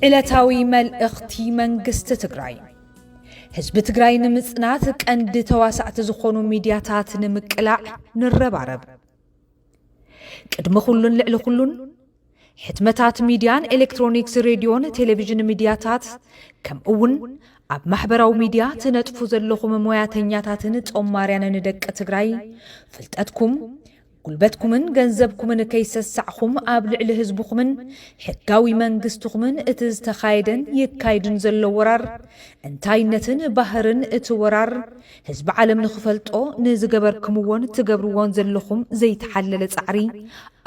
ዕለታዊ መልእኽቲ መንግስቲ ትግራይ። ህዝቢ ትግራይ ንምጽናት ቀንዲ ተዋሳእቲ ዝኾኑ ሚድያታት ንምቅላዕ ንረባረብ። ቅድሚ ኩሉን ልዕሊ ኩሉን፣ ሕትመታት ሚድያን ኤሌክትሮኒክስ ሬድዮን ቴሌቪዥን ሚድያታት፣ ከምኡ እውን ኣብ ማሕበራዊ ሚድያ ትነጥፉ ዘለኹም ሞያተኛታትን ጦማርያንን ደቂ ትግራይ፣ ፍልጠትኩም፣ ጉልበትኩምን ገንዘብኩምን ከይሰሳዕኹም ኣብ ልዕሊ ህዝብኹምን ሕጋዊ መንግስትኹምን እቲ ዝተኻየደን ይካይድን ዘሎ ወራር፣ እንታይነትን ባህርን እቲ ወራር ህዝቢ ዓለም ንኽፈልጦ ንዝገበርክምዎን ትገብርዎን ዘለኹም ዘይተሓለለ ጻዕሪ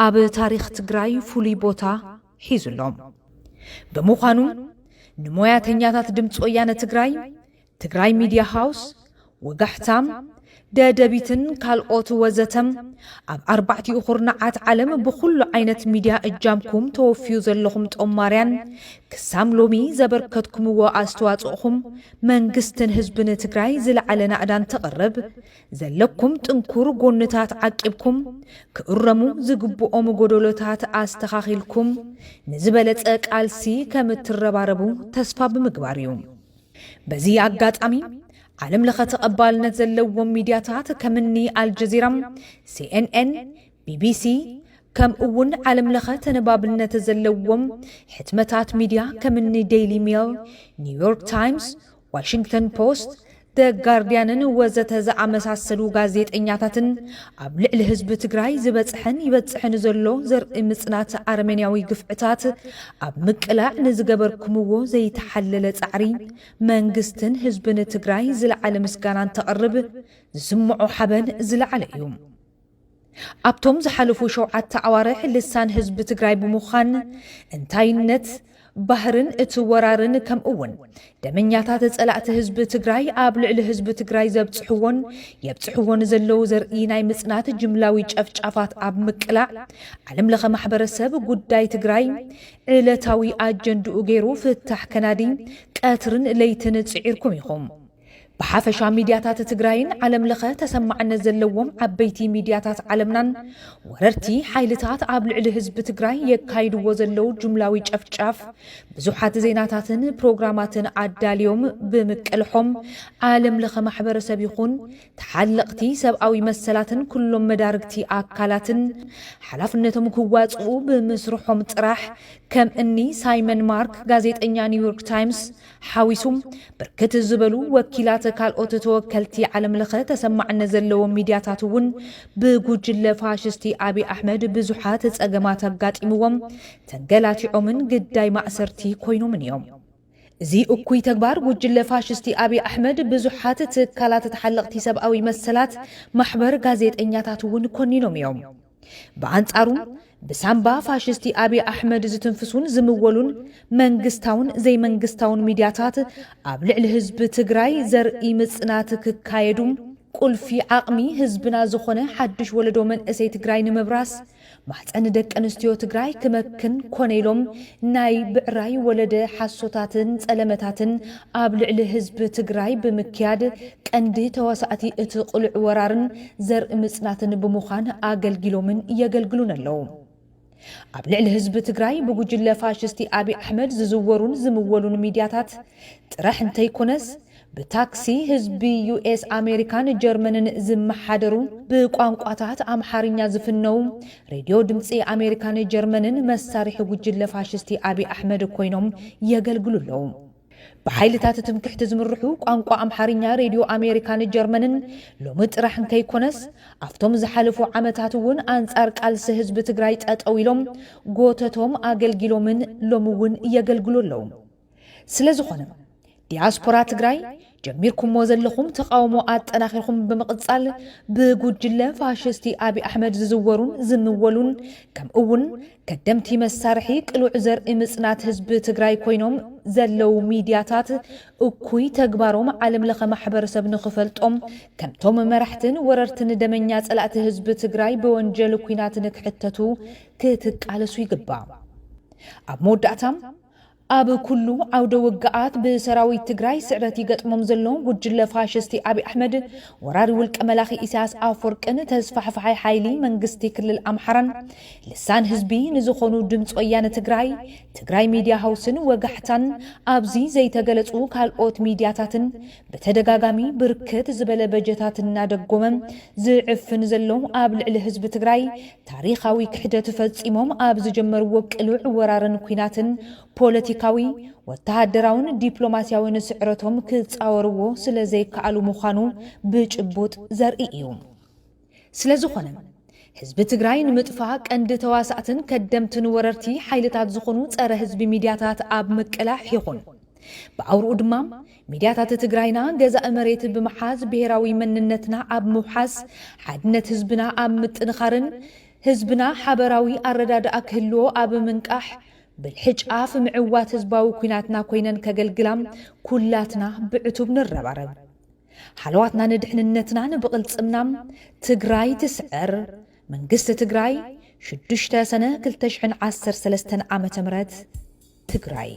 ኣብ ታሪኽ ትግራይ ፍሉይ ቦታ ሒዙ ኣሎ። ብምዃኑ ንሞያተኛታት ድምፂ ወያነ ትግራይ፣ ትግራይ ሚድያ ሃውስ፣ ወጋሕታም፣ ደደቢትን ካልኦት ወዘተም ኣብ ኣርባዕቲኡ ኩርናዓት ዓለም ብኹሉ ዓይነት ሚድያ እጃምኩም ተወፍዩ ዘለኹም ጦማርያን፣ ክሳም ሎሚ ዘበርከትኩምዎ ኣስተዋፅኦኹም መንግስትን ህዝብን ትግራይ ዝለዓለ ናእዳን ተቕርብ፣ ዘለኩም ጥንኩር ጎንታት ዓቂብኩም፣ ክእረሙ ዝግብኦም ጎደሎታት ኣስተኻኺልኩም፣ ንዝበለፀ ቃልሲ ከም እትረባረቡ ተስፋ ብምግባር እዩ። በዚ ኣጋጣሚ፣ ዓለም ለኸ ተቐባልነት ዘለዎም ሚድያታት ከምኒ ኣልጀዚራ፣ ሲኤንኤን፣ ቢቢሲ፣ ከምኡ እውን ዓለም ለኸ ተነባብነት ዘለዎም ሕትመታት ሚድያ ከምኒ ዴይሊ ሜል፣ ኒውዮርክ ታይምስ፣ ዋሽንግተን ፖስት፣ ደ ጋርዲያንን ወዘተ ዝኣመሳሰሉ ጋዜጠኛታትን ኣብ ልዕሊ ህዝቢ ትግራይ ዝበፅሐን ይበፅሕን ዘሎ ዘርኢ ምፅናት ኣረሜንያዊ ግፍዕታት ኣብ ምቅላዕ ንዝገበርኩምዎ ዘይተሓለለ ፃዕሪ መንግስትን ህዝብን ትግራይ ዝለዓለ ምስጋናን ተቕርብ። ዝስምዖ ሓበን ዝለዓለ እዩ። ኣብቶም ዝሓለፉ ሸውዓተ ኣዋርሕ ልሳን ህዝቢ ትግራይ ብምዃን እንታይነት፣ ባህርን እቲ ወራርን ከምኡ እውን ደመኛታት ጸላእቲ ህዝቢ ትግራይ ኣብ ልዕሊ ህዝቢ ትግራይ ዘብጽሕዎን የብጽሕዎን ዘለዉ ዘርኢ ናይ ምጽናት ጅምላዊ ጨፍጫፋት ኣብ ምቅላዕ ዓለም ለኸ ማሕበረሰብ ጉዳይ ትግራይ ዕለታዊ ኣጀንድኡ ገይሩ ፍታሕ ከናዲ ቀትርን ለይትን ጽዒርኩም ኢኹም። ብሓፈሻ ሚድያታት ትግራይን ዓለም ለኸ ተሰማዕነት ዘለዎም ዓበይቲ ሚድያታት ዓለምናን ወረርቲ ሓይልታት ኣብ ልዕሊ ህዝቢ ትግራይ የካይድዎ ዘለዉ ጅምላዊ ጨፍጫፍ ብዙሓት ዜናታትን ፕሮግራማትን ኣዳልዮም ብምቅልሖም ዓለም ለኸ ማሕበረሰብ ይኹን ተሓለቕቲ ሰብኣዊ መሰላትን ኩሎም መዳርግቲ ኣካላትን ሓላፍነቶም ክዋፅኡ ብምስርሖም ጥራሕ ከም እኒ ሳይመን ማርክ ጋዜጠኛ ኒውዮርክ ታይምስ ሓዊሱ ብርክት ዝበሉ ወኪላት ካልኦት ተወከልቲ ዓለም ለኸ ተሰማዕነት ዘለዎም ሚድያታት እውን ብጉጅለ ፋሽስቲ ኣብይ ኣሕመድ ብዙሓት ጸገማት ኣጋጢምዎም ተንገላቲዖምን ግዳይ ማእሰርቲ ኮይኖምን እዮም። እዚ እኩይ ተግባር ጉጅለ ፋሽስቲ ኣብይ ኣሕመድ ብዙሓት ትካላት ተሓለቕቲ ሰብኣዊ መሰላት ማሕበር ጋዜጠኛታት እውን ኮኒኖም እዮም። ብኣንጻሩ ብሳምባ ፋሽስቲ ኣብይ ኣሕመድ ዝትንፍሱን ዝምወሉን መንግስታውን ዘይመንግስታውን ሚድያታት ኣብ ልዕሊ ህዝቢ ትግራይ ዘርኢ ምጽናት ክካየዱ ቁልፊ ዓቕሚ ህዝብና ዝኾነ ሓድሽ ወለዶ መንእሰይ ትግራይ ንምብራስ ማህፀን ደቂ ኣንስትዮ ትግራይ ክመክን ኮነ ኢሎም ናይ ብዕራይ ወለደ ሓሶታትን ጸለመታትን ኣብ ልዕሊ ህዝቢ ትግራይ ብምክያድ ቀንዲ ተዋሳእቲ እቲ ቅሉዕ ወራርን ዘርኢ ምጽናትን ብምዃን ኣገልጊሎምን የገልግሉን ኣለዉ። ኣብ ልዕሊ ህዝቢ ትግራይ ብጉጅለ ፋሽስቲ ኣብይ ኣሕመድ ዝዝወሩን ዝምወሉን ሚድያታት ጥራሕ እንተይኮነስ ብታክሲ ህዝቢ ዩኤስ ኣሜሪካን ጀርመንን ዝመሓደሩ ብቋንቋታት ኣምሓርኛ ዝፍነው ሬድዮ ድምፂ ኣሜሪካን ጀርመንን መሳርሒ ጉጅለ ፋሽስቲ ኣብይ ኣሕመድ ኮይኖም የገልግሉ ኣለዉ። ብሓይልታት ትምክሕቲ ዝምርሑ ቋንቋ ኣምሓርኛ ሬድዮ ኣሜሪካን ጀርመንን ሎሚ ጥራሕ እንከይኮነስ ኣብቶም ዝሓለፉ ዓመታት እውን ኣንጻር ቃልሲ ህዝቢ ትግራይ ጠጠው ኢሎም ጎተቶም ኣገልጊሎምን ሎሚ እውን የገልግሉ ኣለዉ። ስለ ዝኾነ ዲያስፖራ ትግራይ ጀሚርኩሞ ዘለኹም ተቃውሞ ኣጠናኺርኩም ብምቕጻል ብጉጅለ ፋሽስቲ ኣብይ ኣሕመድ ዝዝወሩን ዝምወሉን ከምኡ እውን ከደምቲ መሳርሒ ቅሉዕ ዘርኢ ምጽናት ህዝቢ ትግራይ ኮይኖም ዘለዉ ሚድያታት እኩይ ተግባሮም ዓለም ለኸ ማሕበረሰብ ንኽፈልጦም ከምቶም መራሕትን ወረርትን ደመኛ ጸላእቲ ህዝቢ ትግራይ ብወንጀል ኩናት ንክሕተቱ ክትቃለሱ ይግባእ። ኣብ መወዳእታ ኣብ ኩሉ ዓውደ ውግኣት ብሰራዊት ትግራይ ስዕረት ይገጥሞም ዘሎ ጉጅለ ፋሽስቲ ኣብይ ኣሕመድ፣ ወራሪ ውልቀ መላኺ ኢሳያስ ኣፈወርቅን ተስፋሕፋሓይ ሓይሊ መንግስቲ ክልል ኣምሓራን ልሳን ህዝቢ ንዝኾኑ ድምፂ ወያነ ትግራይ፣ ትግራይ ሚድያ ሃውስን ወጋሕታን፣ ኣብዚ ዘይተገለፁ ካልኦት ሚድያታትን ብተደጋጋሚ ብርክት ዝበለ በጀታት እናደጎመ ዝዕፍን ዘሎ፣ ኣብ ልዕሊ ህዝቢ ትግራይ ታሪኻዊ ክሕደት ፈፂሞም ኣብ ዝጀመርዎ ቅሉዕ ወራርን ኲናትን ፖለቲካዊ፣ ወተሃደራውን ዲፕሎማስያውን ስዕረቶም ክፃወርዎ ስለ ዘይከኣሉ ምዃኑ ብጭቡጥ ዘርኢ እዩ። ስለዝኾነ ህዝቢ ትግራይ ንምጥፋእ ቀንዲ ተዋሳእትን ከደምትን ወረርቲ ሓይልታት ዝኾኑ ጸረ ህዝቢ ሚድያታት ኣብ ምቅላሕ ይኹን ብኣውርኡ ድማ ሚድያታት ትግራይና ገዛኢ መሬት ብምሓዝ ብሄራዊ መንነትና ኣብ ምውሓስ ሓድነት ህዝብና ኣብ ምጥንኻርን ህዝብና ሓበራዊ ኣረዳድኣ ክህልዎ ኣብ ምንቃሕ ብልሒ ጫፍ ምዕዋት ህዝባዊ ኲናትና ኮይነን ከገልግላ ኩላትና ብዕቱብ ንረባረብ። ሃለዋትና ንድሕንነትናን ብቕልጽምና ትግራይ ትስዕር። መንግስቲ ትግራይ ሽዱሽተ ሰነ ክልተ ሽሕን ዓሰርተ ሰለስተን ዓመተ ምህረት ትግራይ።